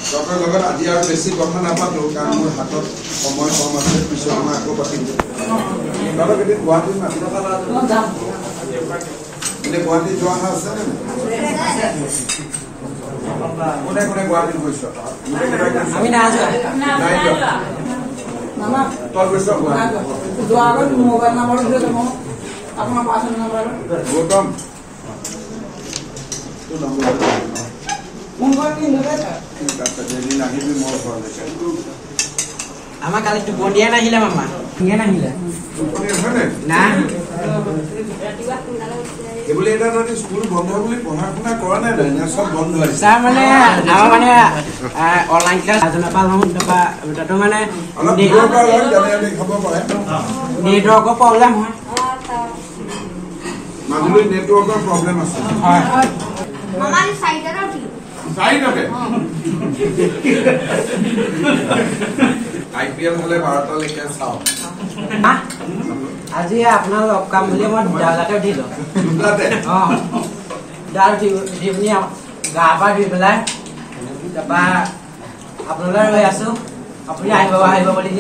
তহঁতৰ লগত আজি আৰু বেছি কথা নাপাতো, কাৰণ মোৰ হাতত সময় কম আছে। পিছত মই আকৌ পাতিম। তহঁতক এদিন গুৱাহাটীত মাতিম। এনে গুৱাহাটীত যোৱা অহা আছে নে নাই? কোনে কোনে গুৱাহাটীত গৈছ? আমি নাই যোৱা। নাই যোৱা। তই গৈছ গুৱাহাটীত? যোৱাৰ আগত মোবাইল নাম্বাৰটো দিলে যাব, আপোনাৰ পাৰ্চনেল নাম্বাৰটো। গৌতম, তোৰ নম্বৰটো দে। ফোন কৰি নিদিলে। ঠিক আছে, এদিন আহিবি মোৰ ঘৰলৈকে। আমাৰ কালি টোপনিয়ে নাহিলে মামা, টোপনিয়ে নাহিলে। টোপনি অহা নাই? নাই। এইবুলি এটা তহঁতি স্কুল বন্ধ বুলি পঢ়া শুনা কৰা নাই নাই নে চব বন্ধ হৈছে? ছাৰ, মানে আমাৰ মানে অনলাইন ক্লাছ এজনৰ পৰা লওঁ, তাৰপৰা তাতো মানে অলপ দূৰৰ পৰা লয় যাতে আমি খাব পাৰে। নেটৱৰ্কৰ প্ৰব্লেম হয়। মাজুলীত নেটৱৰ্কৰ প্ৰব্লেম আছে। হয়। মামা, আমি চাৰিটাতে উঠিলো। চাৰিটাতে। আই পি এল হলে 12টালৈকে চাওঁ। আজি আপোনাৰ লগ কাম বুলি মই 2টা বজাতে উঠিলো। 2টাতে? অঁ, দাল উঠি উঠি পিনি গা পা ধুই পেলাই তাৰপৰা আপোনালৈ ৰৈ আছো, আপুনি আহিব আহিব বুলি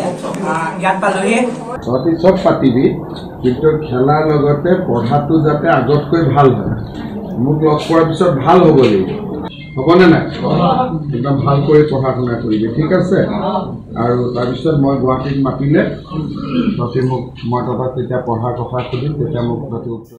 ইয়াত পালোহি। তহঁতি চব পাতিবি, কিন্তু খেলাৰ লগতে পঢ়াটো যাতে আগতকৈ ভাল হয়। মোক লগ পোৱাৰ পিছত ভাল হ'ব লাগিব, হ'বনে নাই? একদম ভাল কৰি পঢ়া শুনা কৰিবি, ঠিক আছে? আৰু তাৰপিছত মই গুৱাহাটীত মাতিলে তহঁতি মোক, মই তহঁতক তেতিয়া পঢ়াৰ কথা সুধিম, তেতিয়া মোক তহঁতি উত্তৰ